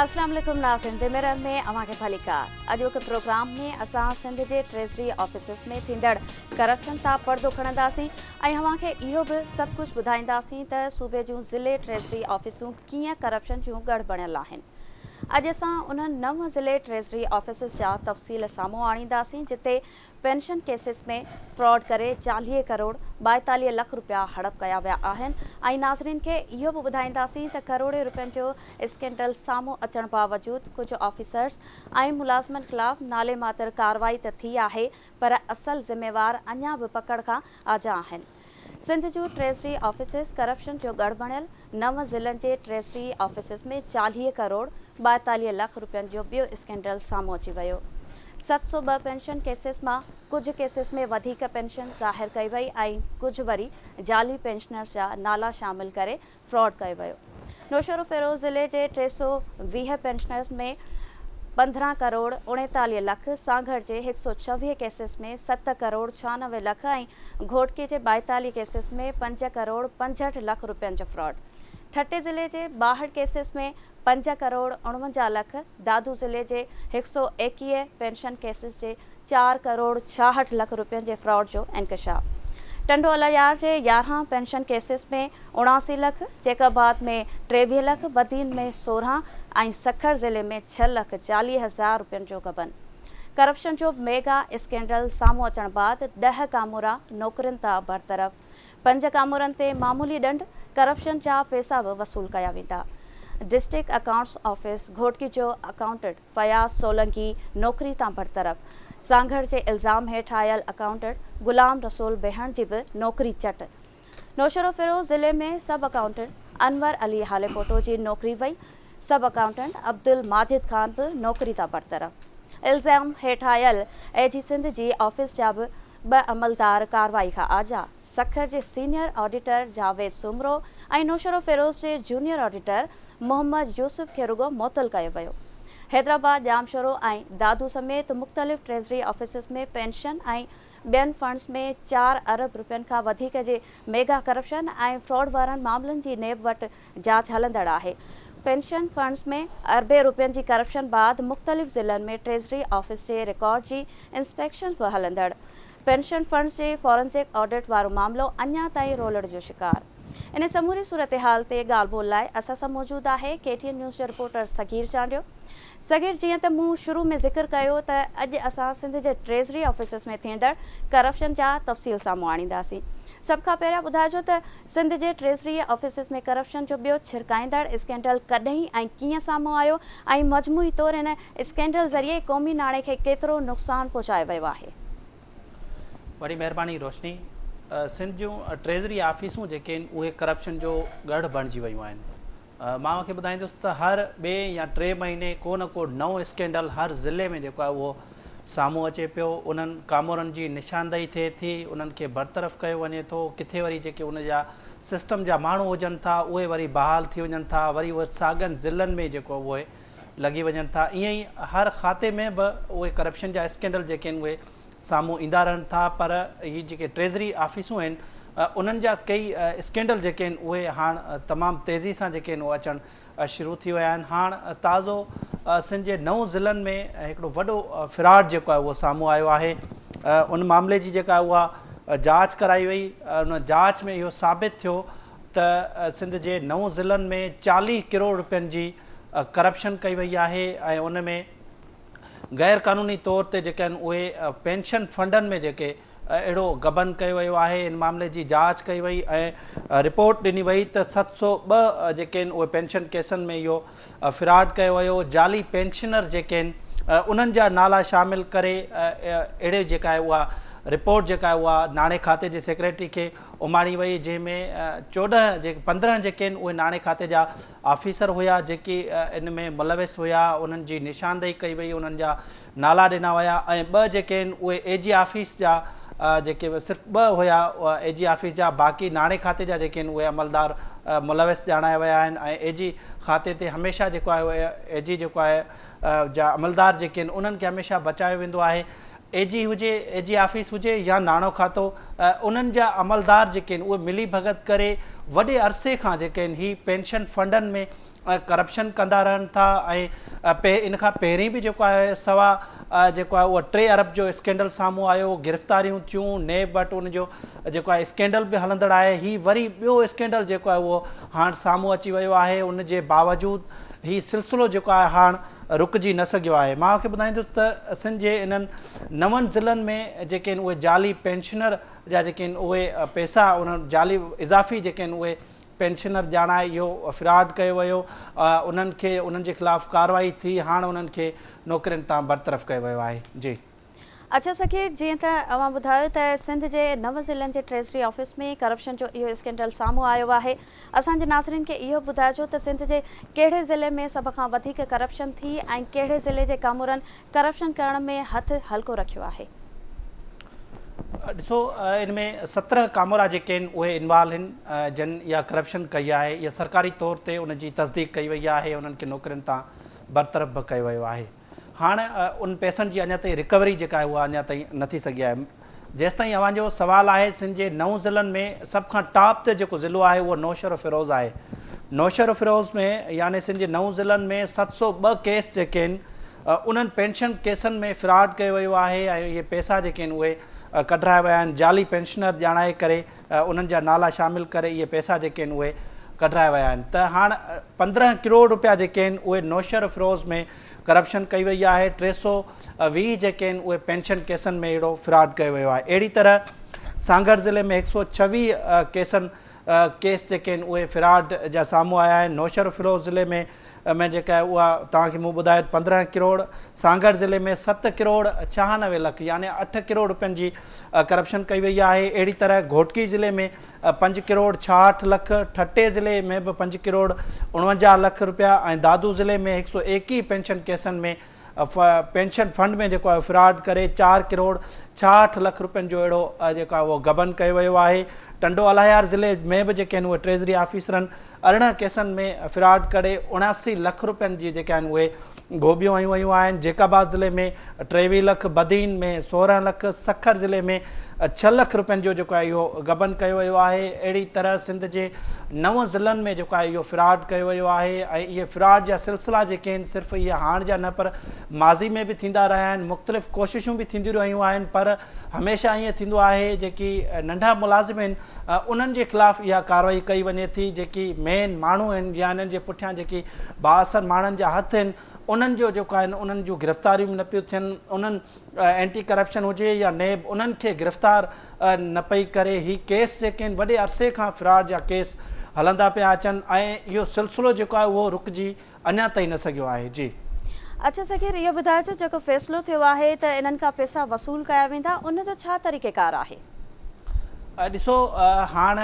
اسلام عليڪم ناظرين the mirror ۾ اوهان کي ڀليڪار اڄوڪي پروگرام ۾ اسان سنڌ جي ٽريزري آفيسز ۾ ٿيندڙ ڪرپشن تان پردو کڻنداسين ۽ اوهان کي اهو به سڀ ڪجهه ٻڌائينداسين ته صوبي جون ضلعي ٽريزري آفيسون ڪيئن ڪرپشن جون ڳڙهه بڻيل آهن اڄ اسان انهن نو ضلعي ٽريزري آفيسز جا تفصيل سامهون آڻينداسين جتي پينشن ڪيسز ۾ فراڊ ڪري 40 ڪروڙ 42 لک رپيا هڙپ ڪيا ويا آهن ۽ ناظرين کي اهو به ٻڌائينداسين ته ڪروڙين رپين جو اسڪينڊل سامهون اچڻ باوجود ڪجهه آفيسرز ۽ ملازمن خلاف نالي ماتر ڪارروائي ته ٿي آهي پر اصل ذميوار اڃا به پڪڙ کان آجا آهن. سنڌ جون ٽريزري آفيسز ڪرپشن جو ڳڙهه بڻيل، نو ضلعن جي ٽريزري آفيسز ۾ 40 ڪروڙ 42 لک رپين جو ٻيو اسڪينڊل سامهون اچي ويو. 702 پينشن ڪيسز مان ڪجهه ڪيسز ۾ وڌيڪ پينشن ظاهر ڪئي وئي ۽ ڪجهه وري جعلي پينشنرز جا نالا شامل ڪري فراڊ ڪيو ويو. نوشهروفيروز ضلعي جي 320 پينشنرز ۾ 15 ڪروڙ 39 لک، سانگهڙ جي 126 ڪيسز ۾ 7 ڪروڙ 96 لک ۽ گهوٽڪي جي 42 ڪيسز ۾ 5 ڪروڙ 65 لک رپين جو فراڊ. ٺٽي ضلعي جي 62 ڪيسز ۾ 5 ڪروڙ 49 لک، دادو ضلعي جي 121 پينشن ڪيسز جي 4 ڪروڙ 66 لک رپين جي فراڊ جو انڪشاف. ٽنڊو الهيار جي 11 پينشن ڪيسز ۾ 79 لک، جيڪب آباد ۾ 23 لک، بدين ۾ 16 ۽ سکر ضلعي ۾ 6 لک 40 هزار رپين جو غبن. ڪرپشن جو ميگا اسڪينڊل سامهون اچڻ بعد 10 ڪامورا نوڪرين تان برطرف، پنج ڪامورن تي معمولي ڏنڊ، ڪرپشن جا پئسا به وصول ڪيا ويندا. ڊسٽرڪٽ اڪائونٽس آفيس گهوٽڪي جو اڪائونٽنٽ فياض سولنگي نوڪري تان برطرف، سانگهڙ جي الزام هيٺ آيل اڪائونٽنٽ غلام رسول بيهڻ جي به نوڪري چٽ. نوشهروفيروز ضلعي ۾ سب اڪائونٽنٽ انور علي هاليپوٽو جي نوڪري وئي، سب اڪائونٽنٽ عبدالماجد خان به نوڪري تان برطرف. الزام هيٺ آيل اي جي سنڌ جي آفيس جا به ٻه عملدار ڪارروائي کان آجا، سکر جي سينيئر آڊيٽر جاويد سومرو ۽ نوشهروفيروز جي جونيئر آڊيٽر محمد يوسف کي رڳو معطل ڪيو ويو. حيدرآباد، ڄامشورو ۽ دادو سميت مختلف ٽريزري آفيسز ۾ پينشن ۽ ٻين فنڊز ۾ 4 ارب رپين کان وڌيڪ جي ميگا ڪرپشن ۽ فراڊ وارن معاملن جي نيب وٽ جاچ هلندڙ آهي. پينشن فنڊز ۾ اربين رپين جي ڪرپشن بعد مختلف ضلعن ۾ ٽريزري آفيس جي رڪارڊ جي انسپيڪشن به هلندڙ. پينشن فنڊز جي فارنزڪ آڊٽ وارو معاملو اڃا تائين رولڙ جو شڪار. ان سموري صورتحال تي ڳالهه ٻولهه لاء اسان سان موجود آهي ڪي ٽي اين نيوز جو رپورٽر صغير چانڊيو. صغير جيئن ته مون شروع ۾ ذڪر ڪيو ته اڄ اسان سنڌ جي ٽريزري آفيسز ۾ ٿيندڙ ڪرپشن جا تفصيل سامهون آڻينداسين. سڀ کان پهريان ٻڌائجو ته سنڌ جي ٽريزري آفيسز ۾ ڪرپشن جو ٻيو ڇرڪائيندڙ اسڪينڊل ڪڏهن ۽ ڪيئن سامهون آيو ۽ مجموعي طور ان اسڪينڊل ذريعي قومي ناڻي کي ڪيترو نقصان پهچايو ويو آهي؟ وڏي مهرباني روشني. سنڌ جون ٽريزري آفيسون جيڪي آهن اهي ڪرپشن جو ڳڙهه بڻجي ويون آهن. مان اوهان کي ٻڌائيندس ته هر ٻئي يا ٽي مهيني ڪو نه ڪو نئون اسڪينڊل هر ضلعي ۾ جيڪو آهي اهو سامهون اچي پيو، انهن ڪامورن جي نشاندهي ٿئي ٿي، انهن کي برطرف ڪيو وڃي ٿو، ڪٿي وري جيڪي ان جا سسٽم جا ماڻهو هجن ٿا اهي وري بحال ٿي وڃن ٿا، وري اهي ساڳين ضلعن ۾ جيڪو اهي لڳي وڃن ٿا، ائين ئي هر کاتي ۾ به اهي ڪرپشن جا اسڪينڊل جيڪي آهن اهي سامهون ايندا رهن ٿا، پر هي جيڪي ٽريزري آفيسون آهن انهن جا ڪيئي اسڪينڊل جيڪي آهن اهي هاڻ تمام تيزي سان جيڪي آهن اهي اچڻ شروع ٿي ويا آهن، هاڻ تازو سنڌ جي نو ضلعن ۾ هڪڙو وڏو فراڊ جيڪو آهي اهو سامهون آيو آهي، ان معاملي جي جيڪا اها جاچ ڪرائي وئي، ان جاچ ۾ اهو ثابت ٿيو ته سنڌ جي نو ضلعن ۾ 40 ڪروڙ رپين جي ڪرپشن ڪئي وئي آهي ۽ ان ۾ غير قانوني طور تي جيڪي آهن اهي پينشن فنڊن ۾ جيڪي اهڙو غبن ڪيو ويو آهي، ان معاملي جي جاچ ڪئي وئي ۽ رپورٽ ڏني وئي ته 702 جيڪي آهن اهي پينشن ڪيسن ۾ اهو فراڊ ڪيو ويو، جعلي پينشنر جيڪي آهن انهن جا نالا شامل ڪري اهڙي جيڪا آهي اها رپورٽ جيڪا آهي اها ناڻي کاتي جي سيڪريٽري کي اماڻي وئي، جنهن ۾ 14 جيڪي 15 جيڪي آهن اهي ناڻي کاتي جا آفيسر هيا جيڪي ان ۾ ملوث هيا انهن جي نشاندهي ڪئي وئي، انهن جا نالا ڏنا ويا ۽ ٻه جيڪي آهن اهي اي جي آفيس جا جيڪي صرف ٻه هيا اي جي آفيس جا باقي ناڻي کاتي جا جيڪي آهن اهي عملدار ملوث ڄاڻايا ويا آهن ۽ اي جي کاتي تي هميشه جيڪو آهي اي جي جيڪو آهي جا عملدار جيڪي آهن انهن کي هميشه بچايو ويندو آهي اي جي هجي اي جي آفيس هجي يا ناڻو کاتو انهن جا عملدار جيڪي آهن اهي ملي ڀڳت ڪري وڏي عرصي کان جيڪي آهن هي پينشن فنڊن ۾ ڪرپشن ڪندا رهن ٿا ۽ ان کان پهرين به جيڪو آهي سوا جيڪو آهي اهو 3 ارب جو اسڪينڊل سامهون آيو، گرفتاريون ٿيون، نيب وٽ ان جو جيڪو آهي اسڪينڊل به هلندڙ آهي، هي وري ٻيو اسڪينڊل جيڪو آهي اهو هاڻ سامهون اچي ويو آهي، ان جي باوجود هي سلسلو جيڪو آهي هاڻ رڪجي نه سگهيو آهي. مان اوهان کي ٻڌائيندس ته سنڌ جي انهن نون ضلعن ۾ جيڪي آهن اهي جعلي پينشنر جا جيڪي آهن اهي پئسا انهن جعلي اضافي جيڪي آهن اهي پينشنر ڄاڻائي اهو فراڊ ڪيو ويو، انهن کي انهن جي خلاف ڪارروائي ٿي، هاڻ انهن کي نوڪرين تان برطرف ڪيو ويو آهي. جي. اڇا سخير جيئن ته اوهان ٻڌايو ته سنڌ جي نو ضلعن جي ٽريزري آفيس ۾ ڪرپشن جو اهو اسڪينڊل سامهون آيو آهي اسان جي ناظرين کي اهو ٻڌائجو ته سنڌ جي ڪهڙي ضلعي ۾ سڀ کان وڌيڪ ڪرپشن ٿي ۽ ڪهڙي ضلعي جي ڪامورن ڪرپشن ڪرڻ ۾ هٿ هلڪو رکيو آهي. ڏسو ان ۾ 17 ڪامورا جيڪي آهن اهي انوالو آهن جن اها ڪرپشن ڪئي آهي اها سرڪاري طور تي ان جي تصديق ڪئي وئي آهي انهن کي نوڪرين تان برطرف به ڪيو ويو آهي هاڻ ان پئسن جي اڃا تائين رڪوري جيڪا آهي اها اڃا تائين نه ٿي سگهي آهي جيستائين اوهان جو سوال آهي سنڌ جي نو ضلعن ۾ سڀ کان ٽاپ تي جيڪو ضلعو آهي اهو نوشهروفيروز آهي. نوشهروفيروز ۾ يعني سنڌ جي نو ضلعن ۾ 702 ڪيس جيڪي آهن انهن پينشن ڪيسن ۾ فراڊ ڪيو ويو آهي ۽ اهي پئسا جيڪي آهن اهي ڪڍرايا ويا آهن جعلي پينشنر ڄاڻائي ڪري انهن جا نالا شامل ڪري اهي پئسا جيڪي آهن اهي ڪڍرايا ويا آهن ته هاڻ 15 ڪروڙ روپيا جيڪي آهن اهي نوشهروفيروز ۾ ڪرپشن ڪئي وئي آهي، 320 جيڪي آهن اهي پينشن ڪيسن ۾ اهڙو فراڊ ڪيو ويو آهي، اهڙي طرح سانگهڙ ضلعي ۾ 126 ڪيسن ڪيس جيڪي آهن اهي فراڊ جا سامهون آيا آهن، نوشهروفيروز ضلعي ۾ ۾ جيڪا آهي اها توهان کي مون ٻڌايو ته 15 ڪروڙ، سانگهڙ ضلعي ۾ 7 ڪروڙ 96 لک يعني 8 ڪروڙ روپين جي ڪرپشن ڪئي وئي آهي، اهڙي طرح گهوٽڪي ضلعي ۾ 5 ڪروڙ 66 لک، ٺٽي ضلعي ۾ به 5 ڪروڙ 49 لک رپيا ۽ دادو ضلعي ۾ 121 پينشن ڪيسن ۾ پينشن فنڊ ۾ جيڪو آهي فراڊ ڪري 4 ڪروڙ 66 لک رپين جو اهڙو جيڪو آهي اهو غبن ڪيو ويو آهي. ٽنڊو الهيار ضلعي ۾ به جيڪي آهن اهي ٽريزري آفيسرن 18 ڪيسن ۾ فراڊ ڪري 79 لک رپين جي جيڪي آهن اهي گهوٻيون هنيون ويون آهن، جيڪب آباد ضلعي ۾ 23 لک، بدين ۾ 16 لک، سکر ضلعي ۾ 6 لک رپين جو جيڪو آهي اهو غبن ڪيو ويو آهي، اهڙي طرح سنڌ جي نو ضلعن ۾ جيڪو آهي اهو فراڊ ڪيو ويو آهي ۽ اهي فراڊ جا سلسلا جيڪي آهن صرف اهي هاڻ جا نه پر ماضي ۾ به ٿيندا رهيا آهن، مختلف ڪوششون به ٿينديون رهيون آهن پر هميشه ائين ٿيندو آهي جيڪي ننڍا ملازم آهن انهن جي خلاف اها ڪارروائي ڪئي وڃي ٿي، جيڪي مين ماڻهو آهن يا انهن جي پٺيان جيڪي بااثر ماڻهن جا هٿ آهن انهن جو جيڪو آهن انهن جون گرفتاريون به نه پيون ٿين، انهن اينٽي ڪرپشن هجي يا نيب انهن کي گرفتار نه پئي ڪري، هي ڪيس جيڪي آهن وڏي عرصي کان فراڊ جا ڪيس هلندا پيا اچن ۽ اهو سلسلو جيڪو آهي اهو رڪجي اڃا تائين نه سگهيو آهي. جي. اڇا سخير اهو ٻڌائجو جيڪو فيصلو ٿيو آهي ته انهن کان پيسا وصول ڪيا ويندا ان جو ڇا طريقيڪار آهي؟ ڏسو هاڻ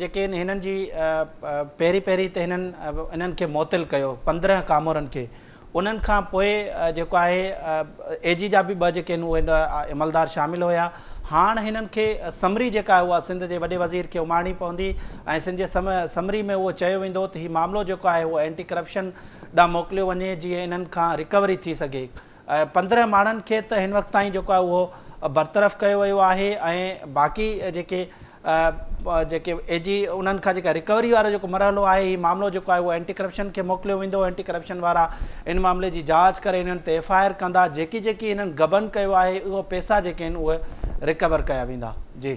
جيڪي هنن جي پهرين پهرين ته هنن انهن کي معطل ڪيو 15 ڪامورن کي انهن کان پوء جيڪو آهي اي جي جا به ٻه جيڪي آهن اهي عملدار شامل هيا هاڻ هنن کي سمري جيڪا آهي اها سنڌ جي وڏي وزير کي اماڻڻي پوندي ۽ سنڌ جي سمري ۾ اهو چيو ويندو ته هي معاملو جيڪو آهي اهو اينٽي ڪرپشن ڏانهن موڪليو وڃي جيئن انهن کان رڪوري ٿي سگهي. 15 ماڻهن کي ته هن وقت تائين جيڪو آهي اهو برطرف ڪيو ويو آهي ۽ باقي جيڪي جيڪي اي جي انهن کان جيڪا رڪوري وارو جيڪو مرحلو آهي هي معاملو جيڪو آهي اهو اينٽي ڪرپشن کي موڪليو ويندو اينٽي ڪرپشن وارا ان معاملي جي جاچ ڪري انهن تي ايف I R ڪندا جيڪي جيڪي انهن غبن ڪيو آهي اهو پيسا جيڪي آهن اهي رڪور ڪيا ويندا جي.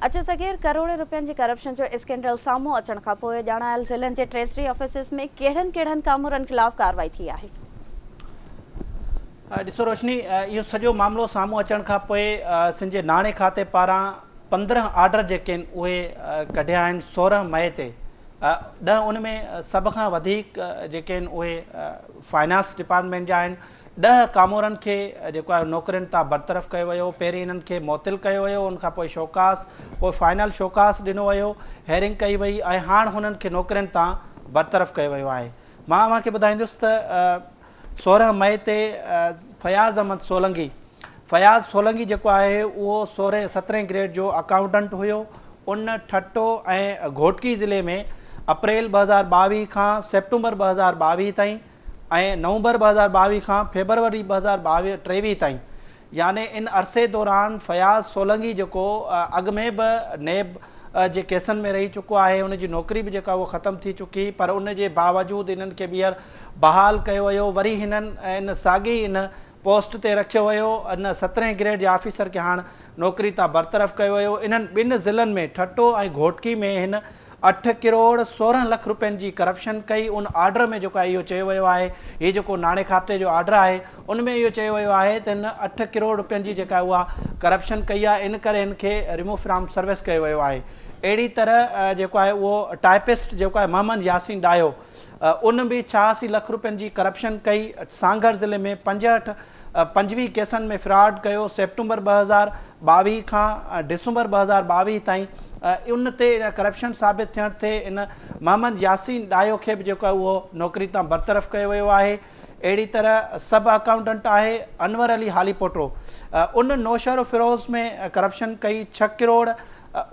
اڇا صغير ڪروڙين روپين جي ڪرپشن جو اسڪينڊل سامهون اچڻ کانپوء ڄاڻايل ضلعن جي ٽريزري آفيسز ۾ ڪهڙن ڪهڙن ڪامورن خلاف ڪارروائي ٿي آهي؟ ڏسو روشني اهو سڄو معاملو سامهون اچڻ کان پوء سنڌ جي ناڻي کاتي پاران 15 آرڊر جيڪي آهن اهي ڪڍيا آهن 16 مئي تي 10 ان ۾ سڀ کان وڌيڪ جيڪي آهن اهي فائنانس ڊپارٽمينٽ جا آهن 10 ڪامورن کي جيڪو آهي نوڪرين تان برطرف ڪيو ويو پهرين انهن کي معطل ڪيو ويو ان کان پوء شوڪاس پوء فائنل شوڪاس ڏنو ويو هيئرنگ ڪئي وئي ۽ هاڻ هنن کي نوڪرين تان برطرف ڪيو ويو آهي مان اوهان کي ٻڌائيندس ته 16 مئي تي فياض احمد سولنگي فياض سولنگي جيڪو آهي اهو سورهين سترهين گريڊ جو اڪائونٽنٽ هيو ان ٺٽو ۽ گهوٽڪي ضلعي ۾ اپريل 2022 کان سيپٽمبر 2022 تائين ۽ نومبر 2022 کان فيبروري 2023 تائين يعني ان عرصي دوران فياض سولنگي جيڪو اڳ ۾ به نيب جي ڪيسن ۾ رهي چڪو آهي، ان جي نوڪري به جيڪا اها ختم ٿي چڪي، پر ان جي باوجود انهن کي ٻيهر بحال ڪيو ويو. وري هنن ان ساڳي ان پوسٽ تي رکيو ويو. ان 17 گريڊ جي آفيسر کي هاڻ نوڪري تان برطرف ڪيو ويو. انهن ٻن ضلعن ۾ ٺٽو ۽ گهوٽڪي ۾ هن 8 ڪروڙ 16 لک روپين جي ڪرپشن ڪئي. ان آرڊر ۾ جيڪو آهي اهو چيو ويو آهي، هي جيڪو ناڻي کاتي جو آرڊر آهي ان ۾ اهو چيو ويو آهي ته هن 8 ڪروڙ روپين جي جيڪا اها ڪرپشن ڪئي آهي، ان ڪري هن کي ريموو فرام سروس ڪيو ويو آهي. اهڙي طرح جيڪو آهي اهو ٽائپسٽ جيڪو آهي محمد ياسين ڏاهيو، ان به 86 لک روپين جي ڪرپشن ڪئي. سانگهڙ ضلعي ۾ 65 25 ڪيسن ۾ فراڊ ڪيو. سيپٽمبر 2022 کان ڊسمبر 2022 تائين ان تي ڪرپشن ثابت ٿيڻ تي ان محمد ياسين ڏاهيو کي به جيڪو آهي اهو نوڪري تان برطرف ڪيو ويو آهي. اهڙي طرح سب اڪائونٽنٽ آهي انور علي هاليپوٽو، ان نوشهروفيروز ۾ ڪرپشن ڪئي. 6 ڪروڙ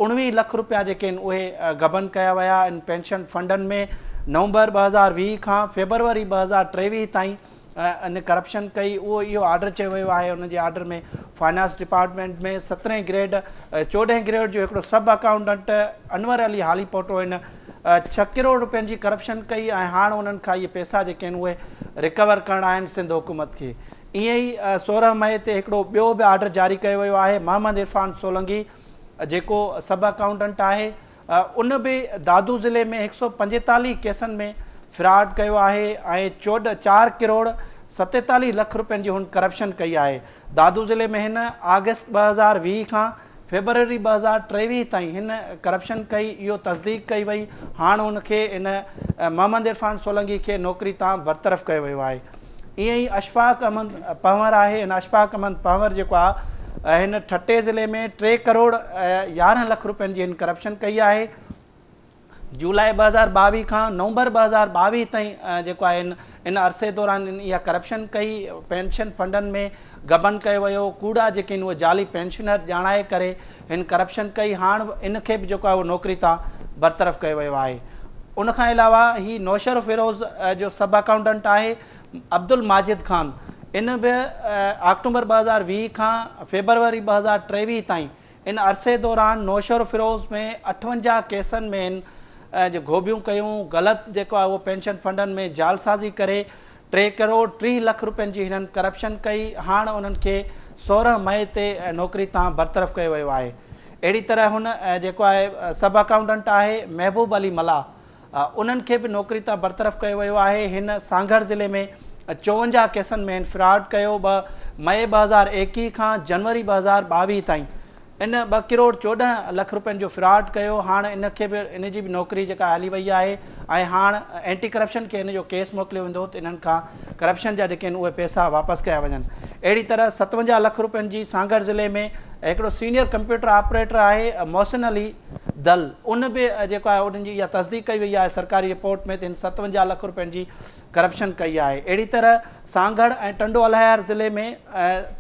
19 لک روپيا جيڪي آهن اهي غبن ڪيا ويا ان پينشن فنڊن ۾. نومبر 2020 کان فيبروري 2023 تائين ان ڪرپشن ڪئي، اهو اهو آرڊر چيو ويو آهي. ان جي order ۾ finance department ۾ 17 grade 14 grade جو هڪڙو سب اڪائونٽنٽ انور علي هاليپوٽو هن 6 ڪروڙ روپين جي ڪرپشن ڪئي ۽ هاڻ انهن کان اهي پئسا جيڪي آهن اهي رڪور ڪرڻا آهن سنڌ حڪومت کي. ائين ئي 16 مئي تي هڪڙو ٻيو به آرڊر جاري ڪيو ويو آهي. محمد عرفان سولنگي جيڪو سب اڪائونٽنٽ آهي ان به دادو ضلعي ۾ 145 ڪيسن ۾ فراڊ ڪيو آهي ۽ 4 ڪروڙ 47 لک روپين جي هن ڪرپشن ڪئي آهي. دادو ضلعي ۾ هن آگسٽ 2020 کان فيبروري 2023 تائين هن ڪرپشن ڪئي، اهو تصديق ڪئي وئي. هاڻ هن کي ان محمد عرفان سولنگي کي نوڪري تان برطرف ڪيو ويو آهي. ائين ئي اشفاق احمد پنهور آهي. ان اشفاق احمد پنهور جيڪو آهي هن ٺٽي ضلعي ۾ 3 ڪروڙ 11 لک روپين جي هن ڪرپشن ڪئي آهي. جولاء 2022 کان نومبر 2022 تائين جيڪو آهي ان عرصي دوران هن اها ڪرپشن ڪئي. پينشن فنڊن ۾ غبن ڪيو ويو، ڪوڙا جيڪي آهن اهي جعلي پينشنر ڄاڻائي ڪري هن ڪرپشن ڪئي. هاڻ ان کي به جيڪو آهي اهو نوڪري تان برطرف ڪيو ويو آهي. ان کان علاوه هي نوشهروفيروز جو سب اڪائونٽنٽ آهي عبدالماجد خان، ان به آڪٽومبر 2020 کان فيبروري 2023 تائين ان عرصي دوران نوشهروفيروز ۾ 58 ڪيسن ۾ هن گهوٻيون ڪيون، غلط جيڪو آهي اهو پينشن فنڊن ۾ جعلسازي ڪري 3 ڪروڙ 30 لک روپين جي هنن ڪرپشن ڪئي. هاڻ انهن کي 16 مئي تي نوڪري تان برطرف ڪيو ويو آهي. اهڙي طرح هن جيڪو آهي سب اڪائونٽنٽ آهي محبوب علي ملاح، انهن کي به نوڪري تان برطرف ڪيو ويو آهي. هن سانگهڙ ضلعي ۾ 54 ڪيسن ۾ هن فراڊ ڪيو. مئي 2021 کان جنوري 2022 تائين ان 2 ڪروڙ 14 لک روپين جو فراڊ ڪيو. هاڻ ان کي به ان جي به نوڪري جيڪا هلي وئي آهي ۽ هاڻ اينٽي ڪرپشن کي ان جو ڪيس موڪليو ويندو ته انهن کان ڪرپشن جا جيڪي آهن اهي پئسا واپس ڪيا وڃن. اهڙي طرح 57 لک روپين جي سانگهڙ ضلعي ۾ هڪڙو سينيئر ڪمپيوٽر آپريٽر آهي محسن علي دل، ان به جيڪو آهي ان جي اها تصديق ڪئي وئي آهي سرڪاري رپورٽ ۾ ته هن 57 لک روپين جي ڪرپشن ڪئي آهي. اهڙي طرح سانگهڙ ۽ ٽنڊو الهيار ضلعي ۾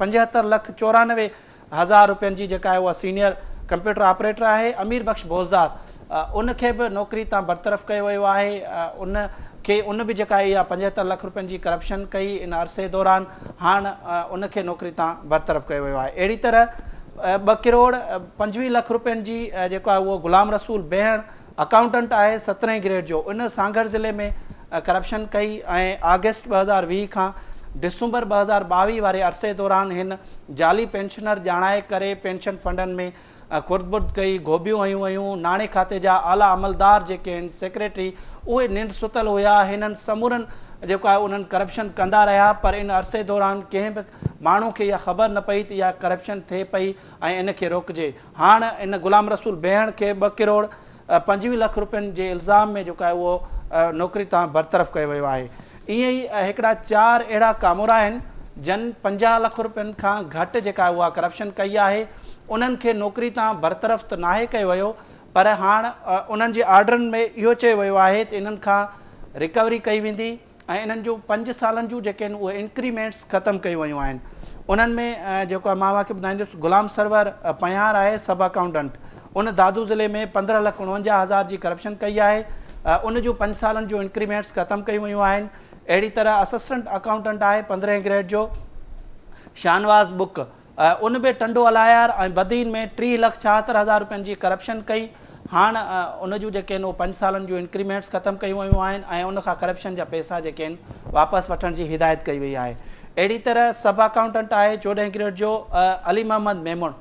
75 لک 94 هزار روپين جي جيڪا آهي اها سينيئر ڪمپيوٽر آپريٽر آهي امير بخش بوزدار، ان کي به نوڪري تان برطرف ڪيو ويو آهي. ان کي ان به جيڪا اها 75 لک روپين جي ڪرپشن ڪئي ان عرصي دوران، هاڻ ان کي نوڪري تان برطرف ڪيو ويو آهي. اهڙي طرح 2 ڪروڙ 25 لک روپين جي جيڪو آهي اهو غلام رسول بيهڻ اڪائونٽنٽ آهي 17 گريڊ جو، ان سانگهڙ ضلعي ۾ ڪرپشن ڪئي ۽ آگسٽ 2020 کان ڊسمبر 2022 واري عرصي دوران هن جعلي پينشنر ڄاڻائي ڪري پينشن فنڊن ۾ خرد برد ڪئي، گهوٻيون هنيون ويون، ناڻي کاتي جا اعليٰ عملدار جيڪي آهن سيڪريٽري اهي ننڊ ستل هيا، هنن سمورن جيڪو آهي انهن ڪرپشن ڪندا رهيا پر ان عرصي دوران ڪنهن به ماڻهو کي اها خبر نه پئي ته اها ڪرپشن ٿئي پئي ۽ ان کي روڪجي. هاڻ ان غلام رسول بيهڻ کي 2 ڪروڙ 25 لک روپين جي الزام ۾ جيڪو آهي اهو نوڪري تان برطرف ڪيو ويو آهي. ائين ئي هڪڙا 4 اهڙا ڪامورا آهن جن 50 لک روپين کان گهٽ جيڪا آهي اها ڪرپشن ڪئي آهي، انهن کي نوڪري تان برطرف ته ناهي ڪيو ويو پر هاڻ انهن جي آرڊرن ۾ اهو چيو ويو آهي ته انهن کان رڪوري ڪئي ويندي ۽ انهن جون 5 سالن جون جيڪي آهن اهي انڪريمينٽس ختم ڪيون ويون آهن. انهن ۾ جيڪو آهي مان اوهان کي ٻڌائيندس غلام سرور پنهيار آهي سب اڪائونٽنٽ، ان دادو ضلعي ۾ 15 لک 49 هزار جي ڪرپشن ڪئي آهي، ان جون 5 سالن جون انڪريمينٽس ختم ڪيون ويون آهن. اهڙي طرح اسسٽنٽ اڪائونٽنٽ آهي 15 گريڊ جو شاهنواز ٻڪ، ان به ٽنڊو الهيار ۽ بدين ۾ 30 لک 76 هزار روپين جي ڪرپشن ڪئي. هاڻ ان جون جيڪي آهن اهي 5 سالن جون انڪريمينٽس ختم ڪيون ويون آهن ۽ ان کان ڪرپشن جا پئسا جيڪي آهن واپس وٺڻ جي هدايت ڪئي وئي آهي. اهڙي طرح سب اڪائونٽنٽ آهي 14 گريڊ جو علي محمد ميمڻ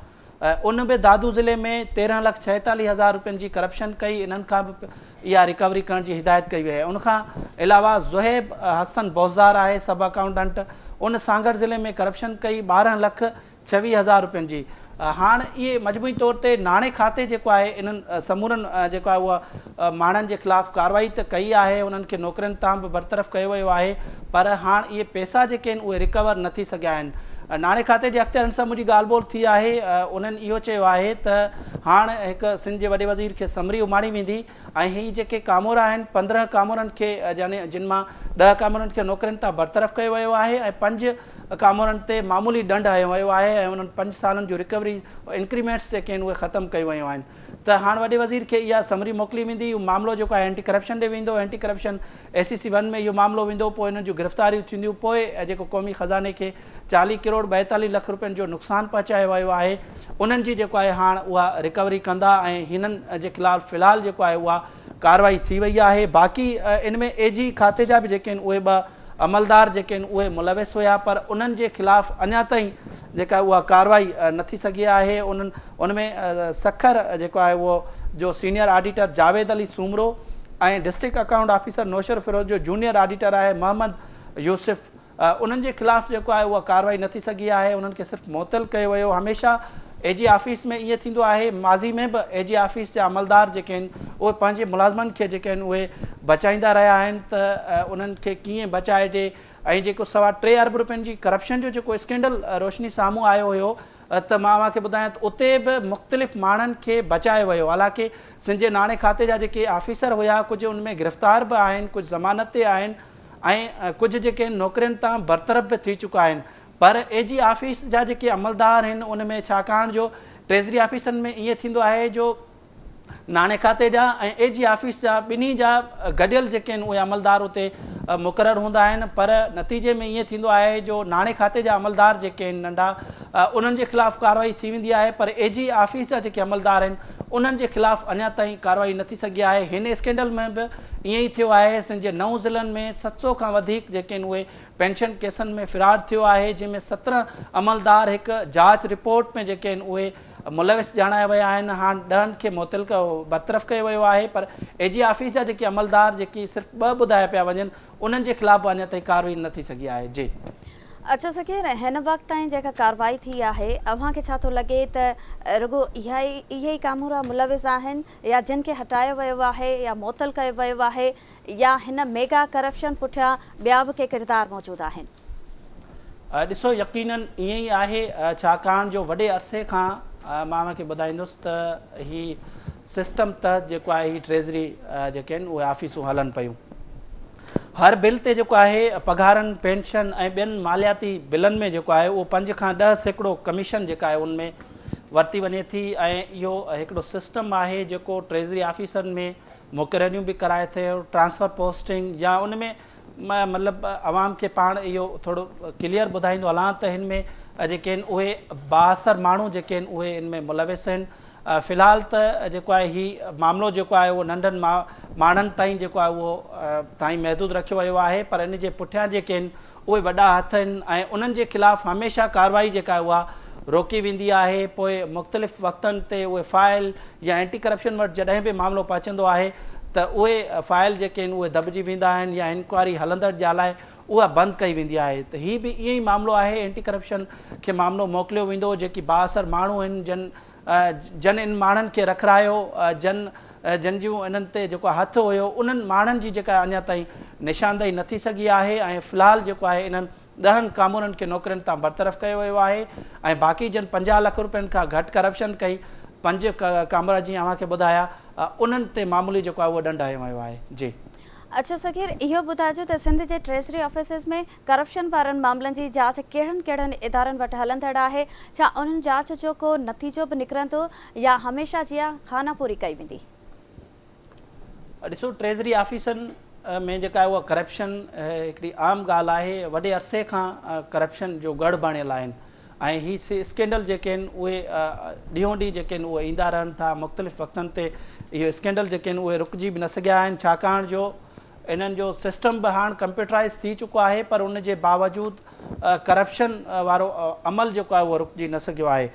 ان به دادو ضلعي ۾ 13 لک 46 هزار روپين جي ڪرپشن ڪئي، انهن کان به اها رڪوري ڪرڻ جي هدايت ڪئي وئي آهي. ان کان علاوه زوهيب حسن بوزدار آهي سب اڪائونٽنٽ ان سانگهڙ ضلعي ۾ ڪرپشن ڪئي 12 لک 26 هزار روپين جي. هاڻ اهي مجموعي طور تي ناڻي کاتي جيڪو آهي انهن سمورن جيڪو آهي اها ماڻهن جي خلاف ڪارروائي ته ڪئي آهي، انهن کي نوڪرين تان به برطرف ڪيو ويو آهي پر هاڻ اهي پئسا جيڪي آهن اهي رڪور نه ٿي سگهيا آهن. ناڻي کاتي جي اختيارين سان منهنجي ڳالهه ٻولهه ٿي آهي، انهن اهو چيو آهي ته هاڻ هڪ سنڌ جي وڏي وزير کي سمري اماڻي ويندي ۽ هي جيڪي ڪامورا آهن 15 ڪامورن کي يعني جن مان 10 ڪامورن کي نوڪرين تان برطرف ڪيو ويو آهي ۽ 5 ڪامورن تي معمولي ڏنڊ هنيو ويو آهي ۽ انهن 5 سالن جون رڪوري انڪريمينٽس جيڪي آهن اهي ختم ڪيون ويون آهن ته هاڻ وڏي وزير کي اها سمري موڪلي ويندي، اهو معاملو جيڪو آهي اينٽي ڪرپشن ڏي ويندو، اينٽي ڪرپشن اي سي سي 1 ۾ اهو معاملو ويندو، پوء انهن جون گرفتاريون ٿينديون، پوء جيڪو قومي خزاني کي 40 ڪروڙ 42 لک روپين جو نقصان پهچايو ويو آهي انهن جي جيڪو آهي هاڻ اها رڪوري ڪندا ۽ هنن جي خلاف في الحال جيڪو آهي اها ڪارروائي ٿي وئي آهي. باقي ان ۾ اي جي کاتي جا به جيڪي آهن اهي 2 عملدار جيڪي آهن اهي ملوث هيا پر انهن جي خلاف اڃا تائين جيڪا اها ڪارروائي نه ٿي سگهي آهي. انهن ان ۾ سکر جيڪو آهي اهو جو senior auditor Javed Ali Soomro ۽ district account officer Naushahro Feroze جو جونيئر آڊيٽر آهي محمد يوسف انهن جي خلاف جيڪو آهي اها ڪارروائي نه ٿي سگهي آهي، انهن کي صرف معطل ڪيو ويو. هميشه اي جي آفيس ۾ ائين ٿيندو آهي، ماضي ۾ به اي جي آفيس جا عملدار جيڪي آهن اهي پنهنجي ملازمن کي جيڪي آهن اهي بچائيندا رهيا آهن ته انهن کي ڪيئن بچائجي ۽ جيڪو 3.25 ارب روپين جي ڪرپشن جو جيڪو اسڪينڊل روشني سامهون آيو هيو ته مان اوهان کي ٻڌايان ته اتي به مختلف ماڻهن کي بچايو ويو، حالانڪه سنڌ جي ناڻي کاتي جا جيڪي آفيسر هيا ڪجهه ان ۾ گرفتار به آهن، ڪجهه ضمانت تي آهن ۽ ڪجهه جيڪي آهن نوڪرين تان برطرف به ٿي چڪا آهن پر اي جي آفيس جا جيڪي عملدار آهن ان ۾ ڇاڪاڻ جو ٽريزري آفيسن ۾ ائين ٿيندو آهي جو ناڻي کاتي جا ۽ اي جي آفيس جا ٻنهي جا گڏيل جيڪي آهن اهي عملدار اتي مقرر هوندا آهن پر نتيجي ۾ ائين ٿيندو آهي جو ناڻي کاتي جا عملدار جيڪي آهن ننڍا انهن جي خلاف ڪارروائي ٿي ويندي آهي پر اي جي آفيس جا جيڪي عملدار آهن انهن جي خلاف اڃا تائين ڪارروائي نه ٿي سگهي آهي. هن اسڪينڊل ۾ به ائين ئي ٿيو آهي. سنڌ جي 9 ضلعن ۾ 700 کان وڌيڪ جيڪي آهن اهي پينشن ڪيسن ۾ فراڊ ٿيو آهي جنهن ۾ 17 عملدار هڪ جاچ رپورٽ ۾ جيڪي آهن اهي ملوث ڄاڻايا ويا آهن. هاڻ 10 کي معطل برطرف ڪيو ويو آهي پر اي جي آفيس جا جيڪي عملدار جيڪي صرف 2 ٻڌايا پيا وڃن انهن جي خلاف به اڃا تائين ڪارروائي نه ٿي سگهي آهي. جي. اڇا سکير هن وقت تائين جيڪا ڪارروائي ٿي آهي اوهان کي ڇا ٿو لڳي ته رڳو اها ئي اهي ئي ڪامورا ملوث آهن يا جن کي هٽايو ويو آهي يا معطل ڪيو ويو آهي يا هن ميگا ڪرپشن پٺيان ٻيا به ڪي ڪردار موجود آهن؟ ڏسو يقينن ائين ئي آهي ڇاڪاڻ جو وڏي عرصي کان مان اوهان کي ٻڌائيندس ته هي سسٽم تحت جيڪو آهي هي ٽريزري جيڪي آهن اهي آفيسون هلن پيون. هر بل تي جيڪو آهي پگهارن، پينشن ۽ ٻين مالياتي بلن ۾ جيڪو آهي اهو 5 کان 10% ڪميشن جيڪا آهي ان ۾ ورتي وڃي ٿي ۽ اهو هڪڙو سسٽم آهي جيڪو ٽريزري آفيسرن ۾ مقرريون به ڪرائي ٿي ٽرانسفر پوسٽنگ يا ان ۾ مطلب عوام کي پاڻ اهو ٿورو ڪليئر ٻڌائيندو هلان ته هن ۾ جيڪي آهن اهي بااثر ماڻهو جيڪي آهن اهي ان ۾ ملوث آهن. في الحال ته جيڪو آهي هي معاملو جيڪو آهي اهو ننڍن ماڻهن تائين جيڪو آهي اهو تائين محدود رکيو ويو آهي پر ان جي پٺيان جيڪي آهن اهي وڏا هٿ آهن ۽ انهن جي خلاف هميشه ڪارروائي جيڪا آهي اها روڪي ويندي آهي پوء مختلف وقتن تي اهي فائل يا اينٽي ڪرپشن وٽ جڏهن به معاملو پهچندو آهي ته اهي فائل جيڪي آهن اهي دٻجي ويندا آهن يا انڪوائري هلندڙ جا لاء اها بند ڪئي ويندي آهي ته هي به ائين ئي معاملو آهي اينٽي ڪرپشن کي معاملو موڪليو ويندو جيڪي بااثر ماڻهو آهن جن جن ان ماڻهن کي رکرايو، جن جن جون انهن تي جيڪو هٿ هيو، انهن ماڻهن جي جيڪا اڃا تائين نشاندهي نه ٿي سگهي آهي ۽ في الحال جيڪو آهي انهن 10 ڪامورن کي نوڪرين تان برطرف ڪيو ويو آهي ۽ باقي جن 50 لک روپين کان گهٽ ڪرپشن ڪئي 5 ڪامورا جيئن اوهان کي ٻڌايا انهن تي معمولي جيڪو آهي اهو ڏنڊ هنيو ويو آهي. جي. اڇا صغير اهو ٻڌائجو ته سنڌ جي ٽريزري آفيسز ۾ ڪرپشن وارن معاملن جي جاچ ڪهڙن ڪهڙن ادارن وٽ هلندڙ آهي؟ ڇا انهن جاچ جو ڪو نتيجو به نڪرندو يا هميشه جيان خانه پوري ڪئي ويندي؟ ڏسو ٽريزري آفيسن ۾ جيڪا آهي اها ڪرپشن هڪڙي عام ڳالهه آهي، وڏي عرصي کان ڪرپشن جو ڳڙهه بڻيل آهن. ۽ هي اسڪينڊل جيڪي آهن اهي ڏينهون ڏينهن جيڪي آهن اهي ايندا رهن ٿا. مختلف وقتن تي اهي اسڪينڊل جيڪي آهن اهي رڪجي به نه سگهيا آهن، ڇاڪاڻ جو انهن جو سسٽم به هاڻ ڪمپيوٽرائز ٿي چڪو آهي، پر ان جي باوجود ڪرپشن وارو عمل جيڪو آهي اهو رڪجي نه سگهيو آهي.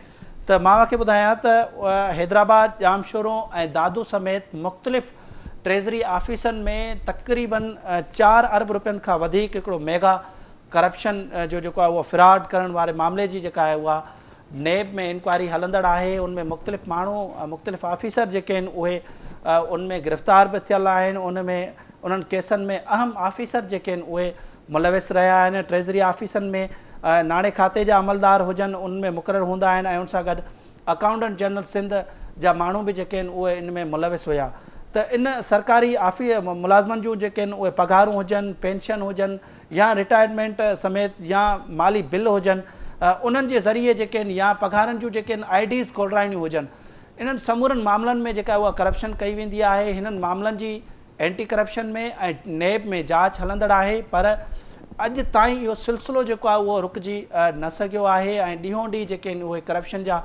ته مان اوهان کي ٻڌايان ته حيدرآباد، ڄامشورو ۽ دادو سميت مختلف ٽريزري آفيسن ۾ تقريبن 4 ارب رپين کان وڌيڪ هڪڙو ميگا ڪرپشن جو جيڪو آهي اهو فراڊ ڪرڻ واري معاملي جي جيڪا آهي اها نيب ۾ انڪوائري هلندڙ آهي. ان ۾ مختلف ماڻهو، مختلف آفيسر جيڪي آهن اهي ان ۾ گرفتار به ٿيل آهن. ان ۾ انهن ڪيسن ۾ اهم آفيسر جيڪي آهن اهي ملوث رهيا آهن. ٽريزري آفيسن ۾ ناڻي کاتي جا عملدار هجن ان ۾ مقرر هوندا آهن ۽ ان سان گڏ اڪائونٽنٽ جنرل سنڌ جا ماڻهو به جيڪي آهن اهي ان ۾ ملوث هيا. ته ان سرڪاري ملازمن جون جيڪي آهن اهي پگهارون هجن، پينشن هجن يا رٽائرمينٽ سميت يا مالي بل هجن، انهن جي ذريعي جيڪي آهن يا پگهارن جون جيڪي آهن I Ds کولرائڻيون هجن، انهن سمورن معاملن ۾ جيڪا اها ڪرپشن ڪئي ويندي آهي. هنن معاملن جي اينٽي ڪرپشن ۾ ۽ نيب ۾ جاچ هلندڙ آهي، پر اڄ تائين اهو سلسلو جيڪو آهي اهو رڪجي نه سگهيو آهي ۽ ڏينهون ڏينهن جيڪي آهن اهي ڪرپشن جا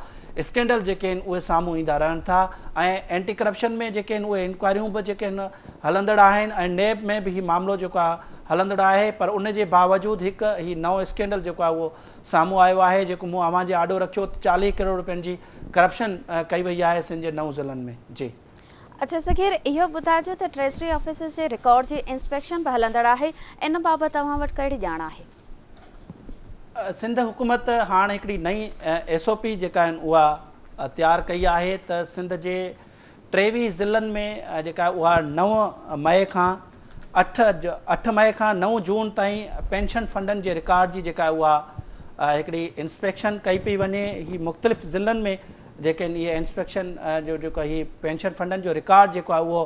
اسڪينڊل جيڪي آهن اهي سامهون ايندا رهن ٿا ۽ اينٽي ڪرپشن ۾ جيڪي آهن اهي انڪوائريون به جيڪي آهن هلندڙ آهن ۽ نيب ۾ به هي معاملو جيڪو آهي هلندڙ آهي، پر ان جي باوجود هڪ هي نئون اسڪينڊل جيڪو آهي اهو سامهون آيو آهي، جيڪو مون اوهان جي آڏو رکيو ته 40 ڪروڙ رپين جي ڪرپشن ڪئي وئي آهي سنڌ جي نو ضلعن ۾. جي. اڇا صغير اهو ٻڌائجو ته ٽريزري آفيسز جي رڪارڊ جي انسپيڪشن به هلندڙ آهي، ان بابت اوهان وٽ ڪهڙي ڄاڻ آهي؟ سنڌ حڪومت هاڻ هڪڙي نئين ايس او پي جيڪا آهن اها تيار ڪئي آهي ته سنڌ جي 23 ضلعن ۾ جيڪا اها 9 مئي کان 8 8 مئي کان 9 جون تائين پينشن فنڊن جي رڪارڊ جي جيڪا اها هڪڙي انسپيڪشن ڪئي پئي وڃي. هي مختلف ضلعن ۾ جيڪي آهن اهي انسپيڪشن جو جيڪو هي پينشن فنڊن جو رڪارڊ جيڪو آهي اهو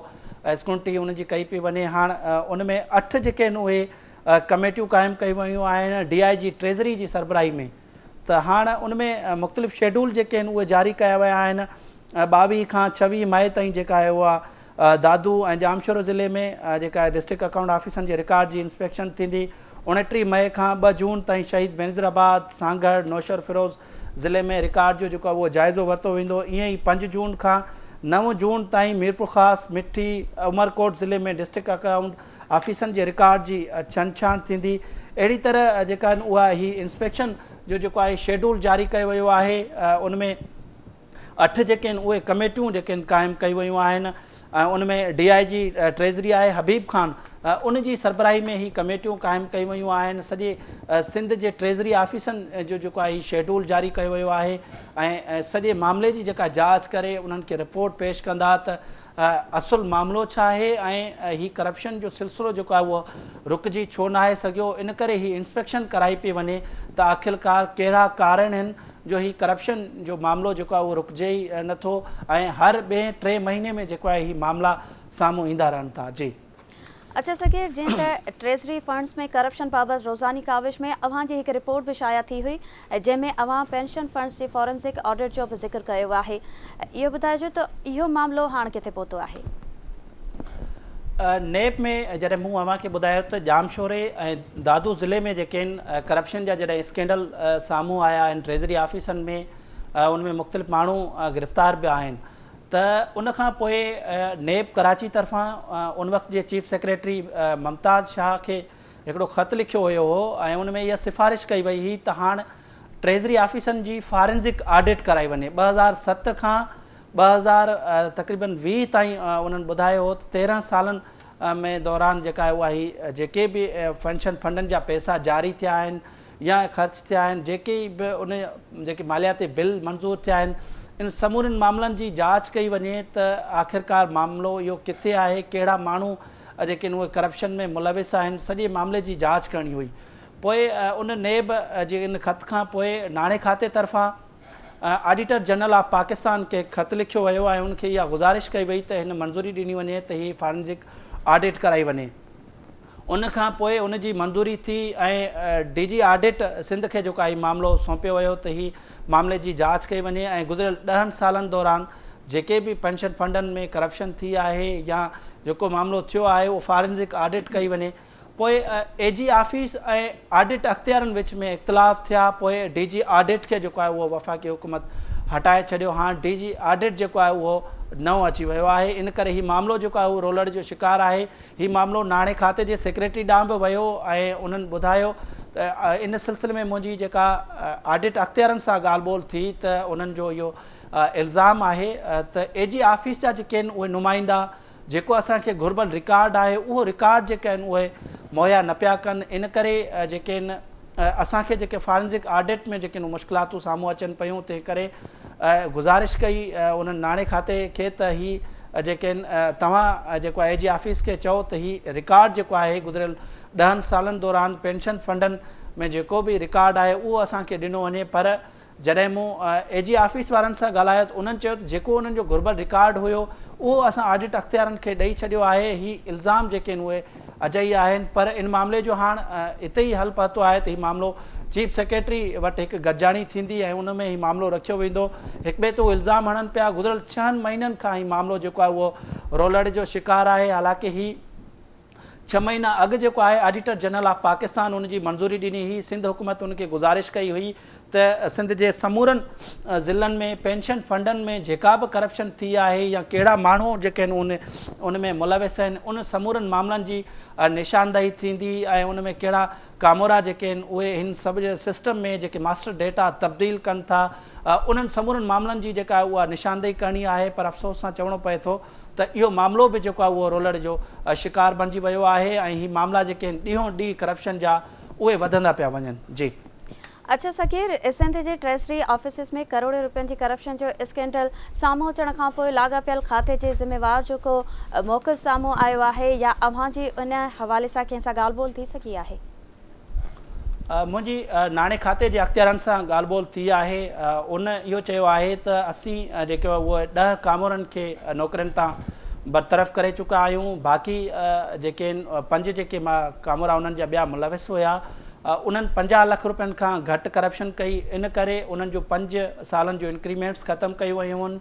اسڪرونٽي ان جي ڪئي پئي وڃي. هاڻ ان ۾ 8 جيڪي آهن اهي ڪميٽيون قائم ڪيون ويون آهن ڊي I جي ٽريزري جي سربراهي ۾. ته هاڻ ان ۾ مختلف شيڊول جيڪي آهن اهي جاري ڪيا ويا آهن. 22 کان 26 مئي تائين جيڪا آهي اها دادو ۽ ڄامشورو ضلعي ۾ جيڪا آهي ڊسٽرڪٽ اڪائونٽ آفيسن جي رڪارڊ جي انسپيڪشن ٿيندي. 29 مئي کان 2 جون تائين شهيد بينظير آباد، سانگهڙ، نوشهروفيروز ضلعي ۾ رڪارڊ جو جيڪو آهي اهو جائزو ورتو ويندو. ائين ئي 5 جون کان 9 جون تائين ميرپورخاص، مٺي، عمرڪوٽ ضلعي ۾ ڊسٽرڪٽ اڪائونٽ آفيسن جي رڪارڊ جي ڇنڊڇاڻ ٿيندي. اهڙي طرح جيڪا آهن اها هي انسپيڪشن جو جيڪو آهي شيڊول جاري ڪيو ويو آهي. ان ۾ 8 جيڪي آهن اهي ڪميٽيون جيڪي آهن قائم ڪيون ويون آهن ۽ ان ۾ ڊي I جي ٽريزري آهي حبيب خان ان جي سربراهي ۾ هي ڪميٽيون قائم ڪيون ويون آهن. سڄي سنڌ جي ٽريزري آفيسن جو جيڪو آهي هي شيڊول جاري ڪيو ويو آهي ۽ سڄي معاملي جي جيڪا جاچ ڪري انهن کي رپورٽ پيش ڪندا ته اصل معاملو ڇا آهي ۽ هي ڪرپشن جو سلسلو جيڪو آهي اهو رڪجي ڇو ناهي سگهيو. ان ڪري هي انسپيڪشن ڪرائي پئي وڃي ته آخرڪار ڪهڙا ڪارڻ آهن جو هي ڪرپشن جو معاملو جيڪو آهي اهو رڪجي ئي نٿو ۽ هر ٻئي ٽئين مهيني ۾ جيڪو آهي هي معاملا سامهون ايندا رهن ٿا. جي. اڇا صغير جيئن ته ٽريزري فنڊز ۾ ڪرپشن بابت روزاني ڪاوش ۾ اوهان جي هڪ رپورٽ به شايع ٿي هئي جنهن ۾ اوهان پينشن فنڊز جي فارنزڪ آڊٽ جو به ذڪر ڪيو آهي، اهو ٻڌائجو ته اهو معاملو هاڻ ڪٿي پهتو آهي؟ نيب ۾ جڏهن مون اوهان کي ٻڌايو ته ڄامشوري ۽ دادو ضلعي ۾ جيڪي آهن ڪرپشن جا جڏهن اسڪينڊل سامهون آيا آهن ٽريزري آفيسن ۾ ان ۾ مختلف ماڻهو گرفتار به آهن ته ان کان پوء نيب ڪراچي طرفان ان وقت جي چيف سيڪريٽري ممتاز شاهه کي هڪڙو خط لکيو ويو هو ۽ ان ۾ اها سفارش ڪئي وئي هئي ته هاڻ ٽريزري آفيسن جي فارنزڪ آڊٽ ڪرائي وڃي. 2007 کان 2000 تقريبن 20 تائين انهن ٻڌايو هو ته 13 سالن ۾ دوران جيڪا آهي اها هي جيڪي به پينشن فنڊن جا پئسا جاري ٿيا آهن يا خرچ ٿيا آهن، جيڪي به ان جيڪي مالياتي بل منظور ٿيا آهن، ان سمورن معاملن جي جاچ ڪئي وڃي ته آخرڪار معاملو اهو ڪٿي آهي، ڪهڙا ماڻهو جيڪي آهن اهي ڪرپشن ۾ ملوث آهن، سڄي معاملي جي جاچ ڪرڻي هئي. پوء ان نيب جي ان خط کان پوء ناڻي کاتي طرفان آڊيٽر جنرل آف پاڪستان کي خط لکيو ويو ۽ ان کي اها گذارش ڪئي وئي ته هن منظوري ڏني وڃي ته هي فارنزڪ آڊٽ ڪرائي وڃي. ان کان پوء ان جي منظوري ٿي ۽ ڊي جي آڊٽ سنڌ کي جيڪو آهي معاملو سونپيو ويو ته هي معاملي جي جاچ ڪئي وڃي ۽ گذريل 10 سالن دوران جيڪي به پينشن فنڊن ۾ ڪرپشن ٿي آهي يا جيڪو معاملو ٿيو آهي اهو فارنزڪ آڊٽ ڪئي وڃي. پوء اي جي آفيس ۽ آڊٽ اختيارن وچ ۾ اختلاف ٿيا، پوء ڊي جي آڊٽ کي جيڪو آهي اهو وفاقي حڪومت هٽائي ڇڏيو، هاڻ ڊي جي آڊٽ جيڪو آهي اهو نئون اچي ويو آهي، ان ڪري هي معاملو جيڪو آهي اهو رولڙ جو شڪار آهي. هي معاملو ناڻي کاتي جي سيڪريٽري ڏانهن به ويو ۽ انهن ٻڌايو ته ان سلسلي ۾ منهنجي جيڪا آڊٽ اختيارن سان ڳالهه ٻولهه ٿي ته انهن جو اهو الزام آهي ته اي جي آفيس جا جيڪي آهن اهي نمائندا جيڪو اسان کي گهربل رڪارڊ آهي اهو رڪارڊ جيڪي آهن اهي مهيا نه پيا ڪن، ان ڪري جيڪي آهن اسان کي جيڪي فارنزڪ آڊٽ ۾ جيڪي مشڪلاتون سامهون اچن پيون، تنهن ڪري گذارش ڪئي انهن ناڻي کاتي کي ته هي جيڪي آهن توهان جيڪو اي جي آفيس کي چئو ته هي رڪارڊ جيڪو آهي گذريل 10 سالن دوران پينشن فنڊن ۾ جيڪو به رڪارڊ آهي اهو اسان کي ڏنو وڃي. پر جڏهن مون اي جي آفيس وارن سان ڳالهايو ته انهن چيو ته جيڪو انهن جو گهربل رڪارڊ هيو اهو اسان آڊٽ اختيارن کي ڏئي ڇڏيو آهي، هي الزام جيڪي آهن اهي اجائي آهن. پر ان معاملي جو هاڻ اتي ئي حل پهتو آهي ته هي معاملو چيف سيڪريٽري وٽ هڪ گڏجاڻي ٿيندي ۽ ان ۾ هي معاملو رکيو ويندو. هڪ ٻئي تي اهي الزام هڻن پيا. گذريل 6 مهينن کان هي معاملو جيڪو آهي اهو رولڙي جو شڪار آهي، حالانڪه هي 6 مهينا اڳ جيڪو آهي آڊيٽر جنرل آف پاڪستان ان جي منظوري ڏني هئي، سنڌ حڪومت ان کي گذارش ڪئي هئي ته سنڌ جي سمورن ضلعن ۾ پينشن فنڊن ۾ جيڪا به ڪرپشن ٿي آهي يا ڪهڙا ماڻهو جيڪي آهن ان ۾ ملوث آهن ان سمورن معاملن جي نشاندهي ٿيندي ۽ ان ۾ ڪهڙا ڪامورا جيڪي آهن اهي هن سڀ سسٽم ۾ جيڪي ماسٽر ڊيٽا تبديل ڪن ٿا انهن سمورن معاملن جي جيڪا اها نشاندهي ڪرڻي آهي. پر افسوس سان چوڻو پئي ٿو ته اهو معاملو به جيڪو آهي اهو رولڙ جو شڪار بڻجي ويو آهي ۽ هي معاملا جيڪي آهن ڏينهون ڏينهن ڪرپشن جا اهي وڌندا پيا وڃن. جي. اڇا صغير، سنڌ جي ٽريزري آفيسز ۾ ڪروڙين روپين جي ڪرپشن جو اسڪينڊل سامهون اچڻ کانپوء لاڳاپيل کاتي جي ذميوار جو ڪو موقف سامهون آيو آهي يا اوهان جي ان حوالي سان ڪنهن سان ڳالهه ٻولهه ٿي سگهي آهي؟ منهنجي ناڻي کاتي جي اختيارن سان ڳالهه ٻولهه ٿي آهي، ان اهو چيو آهي ته اسين جيڪو اهي 10 ڪامورن کي نوڪرين تان برطرف ڪري چڪا آهيون، باقي جيڪي آهن 5 جيڪي ڪامورا انهن جا ٻيا ملوث هيا انهن 50 لک روپين کان گهٽ ڪرپشن ڪئي، ان ڪري انهن جو 5 سالن جو انڪريمينٽس ختم ڪيون ويون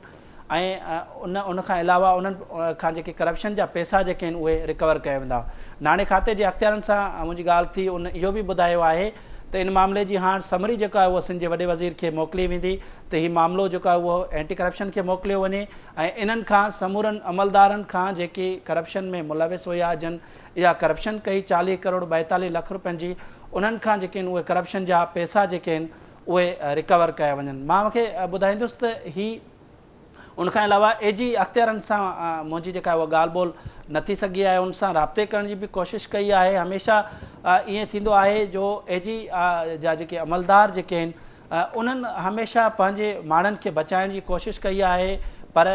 آهن ۽ ان ان کان علاوه انهن کان جيڪي ڪرپشن جا پئسا جيڪي آهن اهي رڪور ڪيا ويندا. ناڻي کاتي جي اختيارن سان منهنجي ڳالهه ٿي ان اهو به ٻڌايو آهي ته ان معاملي جي هاڻ سمري جيڪا آهي اها سنڌ جي وڏي وزير کي موڪلي ويندي ته هي معاملو جيڪو آهي اهو اينٽي ڪرپشن کي موڪليو وڃي ۽ انهن کان سمورن عملدارن کان جيڪي ڪرپشن ۾ ملوث هيا جن اها ڪرپشن ڪئي 40 ڪروڙ 42 لک روپين جي انهن کان جيڪي آهن اهي ڪرپشن جا پئسا جيڪي آهن اهي رڪور ڪيا وڃن. مان اوهان کي ٻڌائيندس ته هي ان کان علاوه اي جي اختيارن سان منهنجي جيڪا اها ڳالهه ٻولهه نه ٿي سگهي آهي ان سان رابطي ڪرڻ جي به ڪوشش ڪئي آهي. هميشه ائين ٿيندو آهي جو اي جي جا جيڪي عملدار جيڪي آهن انهن هميشه پنهنجي ماڻهن کي بچائڻ جي ڪوشش ڪئي آهي پر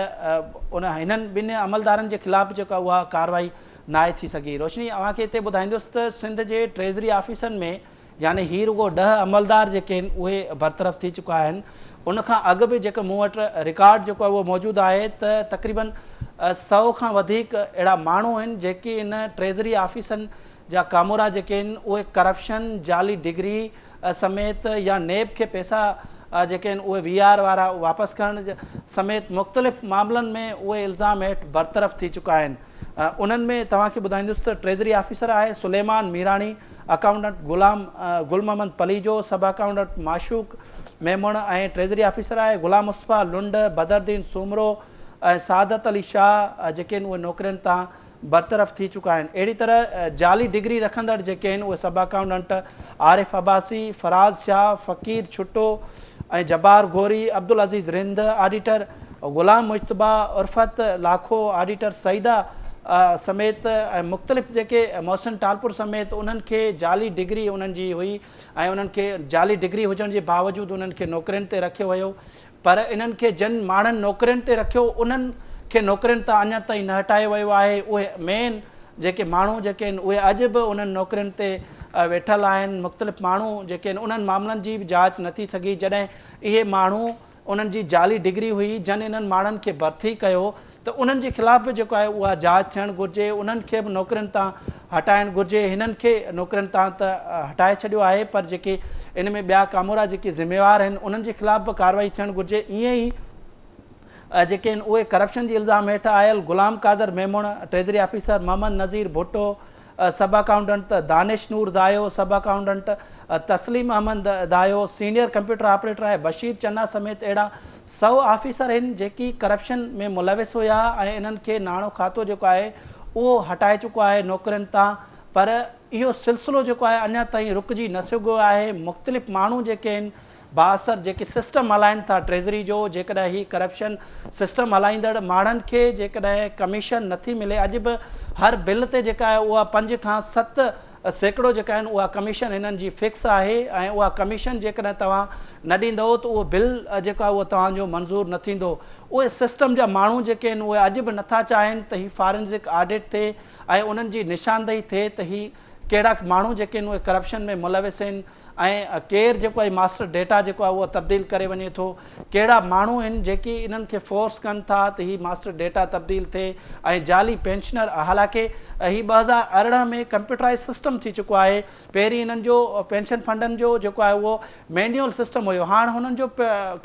ان هنن ٻن عملدارن جي خلاف به جيڪا اها ڪارروائي ناهي ٿي سگهي. روشني اوهان کي هتي ٻڌائيندس ته سنڌ جي ٽريزري آفيسن ۾ يعني هي رڳو 10 عملدار جيڪي آهن اهي برطرف ٿي چڪا آهن، ان کان اڳ به جيڪو مون وٽ رڪارڊ جيڪو آهي اهو موجود آهي ته تقريبن 100 کان وڌيڪ اهڙا ماڻهو آهن جيڪي ان ٽريزري آفيسن جا ڪامورا جيڪي آهن اهي ڪرپشن، جعلي ڊگري سميت يا نيب کي پئسا جيڪي آهن اهي وي آر وارا واپس ڪرڻ سميت مختلف معاملن ۾ اهي الزام هيٺ برطرف ٿي چڪا آهن. انهن ۾ توهان کي ٻڌائيندس ته ٽريزري آفيسر آهي Suleman Mirani, accountant Ghulam Gul Muhammad Palijo, sub accountant Mashooq Memon ۽ treasury officer آهي غلام مصطفيٰ لنڊ، بدرالدين سومرو ۽ سعادت علي شاهه جيڪي آهن اهي نوڪرين تان برطرف ٿي چڪا آهن. اهڙي طرح جعلي ڊگري رکندڙ جيڪي آهن اهي سب اڪائونٽنٽ عارف عباسي، فراز شاهه، فقير ڇٽو ۽ جبار غوري، عبدالعزيز رند، آڊيٽر غلام مجتبيٰ، عرفت لاکو، آڊيٽر سعيده سميت ۽ مختلف جيڪي محسن ٽالپر سميت انهن کي جعلي ڊگري انهن جي هئي ۽ انهن کي جعلي ڊگري هجڻ جي باوجود انهن کي نوڪرين تي رکيو ويو پر انهن کي جن ماڻهن نوڪرين تي رکيو انهن کي نوڪرين تان اڃا تائين نه هٽايو ويو آهي اهي مين جيڪي ماڻهو جيڪي آهن اهي اڄ به انهن نوڪرين تي ويٺل آهن مختلف ماڻهو جيڪي آهن انهن معاملن جي به جاچ نه ٿي سگهي جڏهن اهي ماڻهو انهن جي جعلي ڊگري هئي جن انهن ماڻهن کي ڀرتي ڪيو ته انهن جي خلاف به جيڪو آهي اها جاچ ٿيڻ گهرجي انهن کي به نوڪرين تان هٽائڻ گهرجي هنن کي نوڪرين تان ته هٽائي ڇڏيو آهي پر جيڪي ان ۾ ٻيا ڪامورا جيڪي ذميوار آهن انهن جي خلاف به ڪارروائي ٿيڻ گهرجي ائين ئي جيڪي آهن اهي ڪرپشن جي الزام هيٺ آيل Ghulam Qadir Memon, treasury officer Muhammad Nazir Bhutto Sub accountant Danish Noor Dayo, sub accountant Tasleem Ahmed Dayo, senior computer operator آهي بشير چنا سميت اهڙا 100 آفيسر آهن جيڪي ڪرپشن ۾ ملوث هيا ۽ انهن کي ناڻو کاتو جيڪو آهي اهو هٽائي چڪو آهي نوڪرين تان، پر اهو سلسلو جيڪو آهي اڃا تائين رڪجي نه سگهيو آهي. مختلف ماڻهو جيڪي آهن بااثر جيڪي سسٽم هلائن ٿا ٽريزري جو، جيڪڏهن هي ڪرپشن سسٽم هلائيندڙ ماڻهن کي جيڪڏهن ڪميشن نٿي ملي، اڄ به هر بل تي جيڪا آهي اها 5 کان 7% جيڪا آهن اها ڪميشن هنن جي فڪس آهي ۽ اها ڪميشن جيڪڏهن توهان نه ڏيندؤ ته اهو بل جيڪو آهي اهو توهان جو منظور نه ٿيندو. اهي سسٽم جا ماڻهو جيڪي آهن اهي اڄ به نٿا چاهين ته هي فارنزڪ آڊٽ ٿئي ۽ انهن جي نشاندهي ٿئي ته هي ڪهڙا ماڻهو جيڪي آهن اهي ڪرپشن ۾ ملوث آهن ۽ ڪير جيڪو آهي ماسٽر ڊيٽا جيڪو آهي اهو تبديل ڪري وڃي ٿو، ڪهڙا ماڻهو آهن جيڪي انهن کي فورس ڪن ٿا ته هي ماسٽر ڊيٽا تبديل ٿئي ۽ جعلي پينشنر، حالانڪه هي 2018 ۾ ڪمپيوٽرائز سسٽم ٿي چڪو آهي، پهرين انهن جو پينشن فنڊن جو جيڪو آهي اهو مينيول سسٽم هيو، هاڻ هنن جو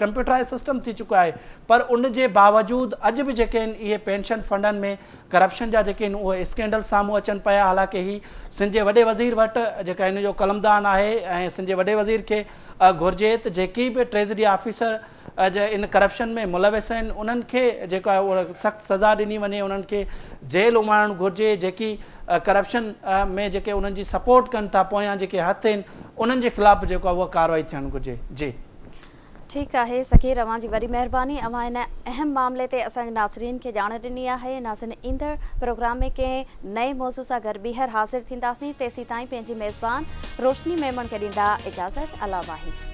ڪمپيوٽرائز سسٽم ٿي چڪو آهي پر ان جي باوجود اڄ به جيڪي آهن اهي پينشن فنڊن ۾ ڪرپشن جا جيڪي آهن اهي اسڪينڊل سامهون اچن پيا. حالانڪه هي سنڌ جي وڏي وزير وٽ جيڪا هن جو قلمدان آهي ۽ سنڌ جي وڏي وزير کي گهرجي ته جيڪي به ٽريزري آفيسر ان ڪرپشن ۾ ملوث آهن انهن کي جيڪو آهي اهو سخت سزا ڏني وڃي، انهن کي جيل اماڻڻ گهرجي، جيڪي ڪرپشن ۾ جيڪي انهن جي سپورٽ ڪن ٿا پويان جيڪي هٿ آهن انهن جي خلاف جيڪو آهي اها ڪارروائي ٿيڻ گهرجي. جي. ٺيڪ آهي سکير، اوهان جي وڏي مهرباني، اوهان هن اهم معاملي تي اسان جي ناظرين کي ڄاڻ ڏني آهي. ناظرين ايندڙ پروگرام ۾ ڪنهن نئين موضوع سان گڏ ٻيهر حاضر ٿينداسين، تيسيتائين پنهنجي ميزبان روشني ميمڻ کي ڏيندا اجازت. الله واهي.